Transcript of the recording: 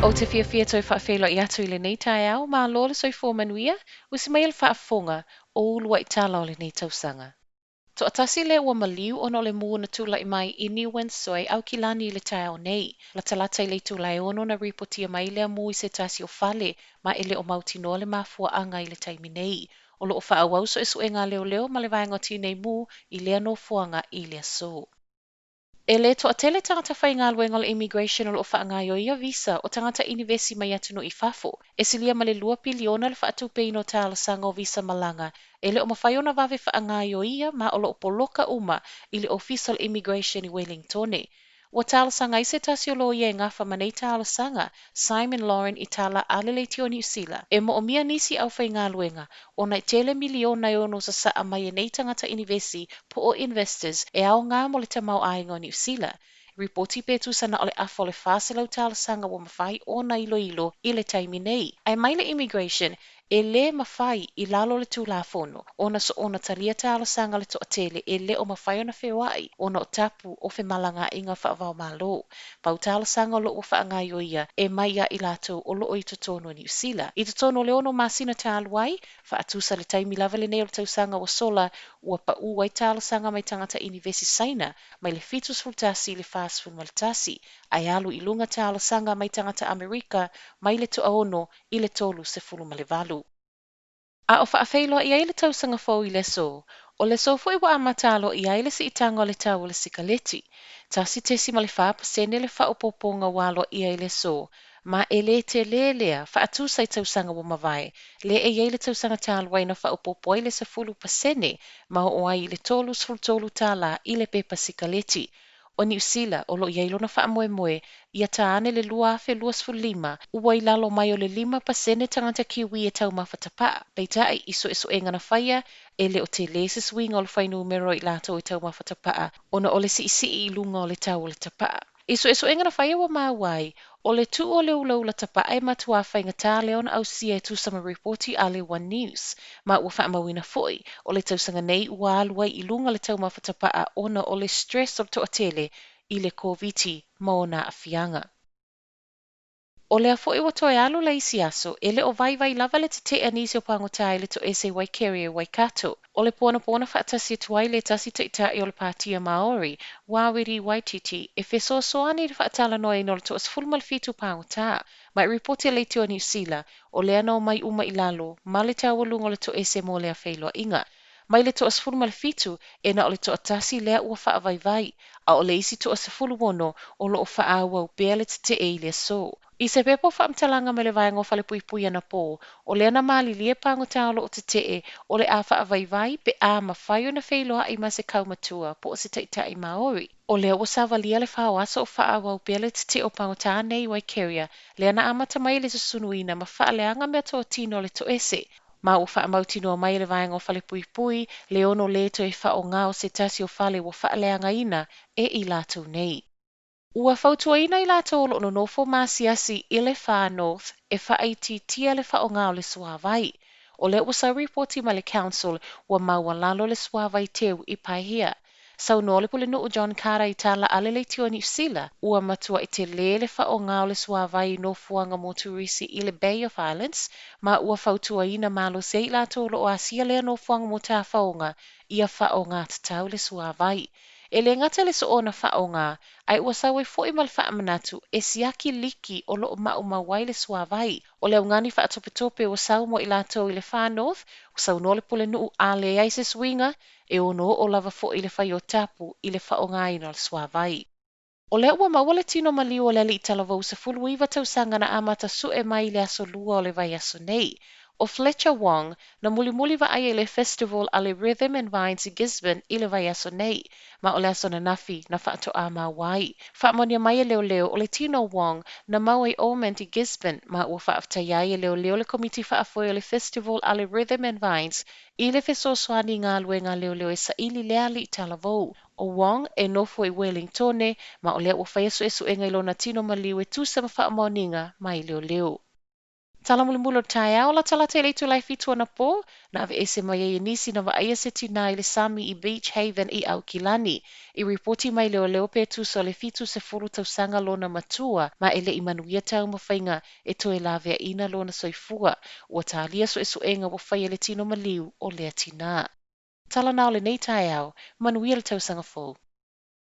Ou te fiafia toe faafeiloai atu i lenei taeao, malo le soifua manuia, usi mai e le faafofoga o uluai tala o lenei tausaga. Toatasi lea ua maliu ona o le mū na tulai mai i New Windsor i Aukilani i le taeao nei. Latalata i le itula e 6 na ripotia mai lea mū i se tasi o fale ma e le o mautinoa le mafuaaga i le taimi nei. O lo o faaauau suesuega a leoleo ma le vaega o Tinei Mu i lea nofoaga i le aso. E le toatele tagata faigaluega o le Immigration o lo o faagaoioia visa o tagata inivesi mai atunuu i fafo. E silia ma le 2 piliona le faatupeina o talosaga o visa malaga e le o mafai ona vave faagaoioia ma o lo o poloka uma i le Ofisa o le Immigration i Welingtone. Ua talosaga ai se tasi o loia e gafa ma nei talosaga, Simon Lauren i tala a le Leitio Niu Sila, e moomia nisi aufaigaluega ona e tele miliona e ono sasaa mai e nei tagata inivesi po o investors e aoga mo le tamaoaiga o Niu Sila. Ripoti pe tusa na o le afa o le 400 talosaga ua mafai ona iloilo i le taimi nei. Ae mai le Immigration e lē mafai i lalo o le Tulafono ona soona talia talosaga a le toatele e le o mafai ona feoai ona o tapu o femalagaaiga faava-o-Malo. Pau talosaga o lo o ua faagaoioia e mai ia i latou o lo o i totonu o Niu Sila. I totonu o le 6 masina talu ai, faatusa le taimi lava lenei o le tausaga ua sola, ua paū ai talosaga mai tagata inivesi Saina mai le 71 i le 41, ae alu i luga talosaga mai tagata Amerika mai le 60 i le 38. A o faafeiloai ai le tausaga fou i le aso, o le aso foi ua amata aloaia ai le siitaga o le tau o le sikaleti. 1.4% le faaopoopoga ua aloaia i le aso, ma e le telē lea faatusa i tausaga ua mavae, lea e i ai le tausaga talu ai na faaopoopo ai le 10% ma oo ai i le $33 i le pepa sikaleti. O Niu Sila, o lo o i ai lona faamoemoe ia ta ane le 2025, ua i lalo mai o le 5% tagata Kiwi e taumafa tapaa. Peitai, i suesuega na faia, e le o telē se suiga o le fuainumera o i latou e taumafa tapaa ona o le siisii i luga o le tau o le tapaa. I suesuega na faia ua maua ai, o le tuu o le ulaula tapaa e matuā faigata lea ona ausia e tusa ma ripoti a le One News. Ma ua faamauina foi, o le tausaga nei ua alu ai i luga le taumafa tapaa ona o le stress o le toatele i le Koviti ma ona aafiaga. O lea foi ua toe alu le isi aso, e le o vaivai lava le tetee a nisi o pagota i le toese i Waikere i Waikato. O le po anapo na faatasi atu ai le tasi taitai o le Pātia Māori, Rawiri Waititi, e fesoasoani i le faatalanoaina o le toa-17 pagota. Ma e ripoti a Leitio a Niu Sila, o lea na omai uma i lalo ma le taualuga o le toese mo lea feiloaiga. Mai le toa-17, e na o le toatasi lea ua faavaivai, a o le isi toa-16 o lo o faaauau pea le tetee i le aso. I se pepa o faamatalaga mai le vaega o Falepuipui anapō, o lea na malilie pagota o lo o tetee o le a faavaivai pe a mafai ona feiloai ma se kaumatua po o se taitai Māori. O lea ua savalia le 4 o aso o faaauau pea le tetee o pagota nei i Waikeria, lea na amata mai i le susunuina ma faaleaga meatotino o le toese. Ma ua faamautinoa mai e le vaega o Falepuipui le ono lē toe faaaoga o se tasi o fale ua faaleagaina e i latou nei. Ua fautuaina i latou o lo o nonofo ma asiasi i le Far North e faaitiitia le faaaoga o le suāwai. O lea ua sau ripoti mai le Council ua maualalo le suāwai teu i Paihia. Saunoa le Pulenuu John Carter i tala a le Leitio a Niu Sila, ua matuai telē le faaaoga o le suāwai i nofoaga mo turisi i le Bay of Islands ma ua fautuaina malosi ai i latou o lo o asia lea nofoaga mo tafaoga ia faaaoga tatau le suāwai. E le gata le soona faaaoga, ae ua sau ai foi ma le faamanatu e siaki liki o lo o maumau ai le suāwai. O le augani faatopetope ua sau mo i latou i le Far North, ua saunoa le Pulenuu a leai se suiga, e ono oo lava foi le fai o tapu i le faaaogaina o le suāwai. O lea ua maua le tino maliu o le alii talavou 19 tausaga na amata sue mai i le aso Lua o le vaiaso nei. ʻO Fletcher Wong, na mulimuli vaaia i le Festival a le Rhythm and Vines i Gisborne i le vaiaso nei, ma o le aso ananafi na faatoā maua ai. Faamaonia mai e leoleo, o le tino o Wong na maua i Ormond i Gisborne, ma ua faafetaia ai e leoleo le komiti faafoe o le Festival a le Rhythm and Vines i le fesoasoani i galuega a leoleo e saili le alii talavou. ʻO Wong e nofo i Wellingtone, ma o lea ua faia suesuega i lona tino maliu e tusa ma faamaoniga mai leoleo. Tala mulimuli o le taeao, latalata i le itula e 7 anapo, na aveese mai ai e nisi na vaaia se tinā i le sami i Beach Haven i Aukilani. I ripoti mai leoleo pe tusa o le 70 tausaga lona matua ma e le i manuia taumafaiga e toe laveaiina lona soifua. Ua talia suesuega ua faia i le tino maliu o lea tinā. Tala na o lenei taeao, manuia le tausaga fou.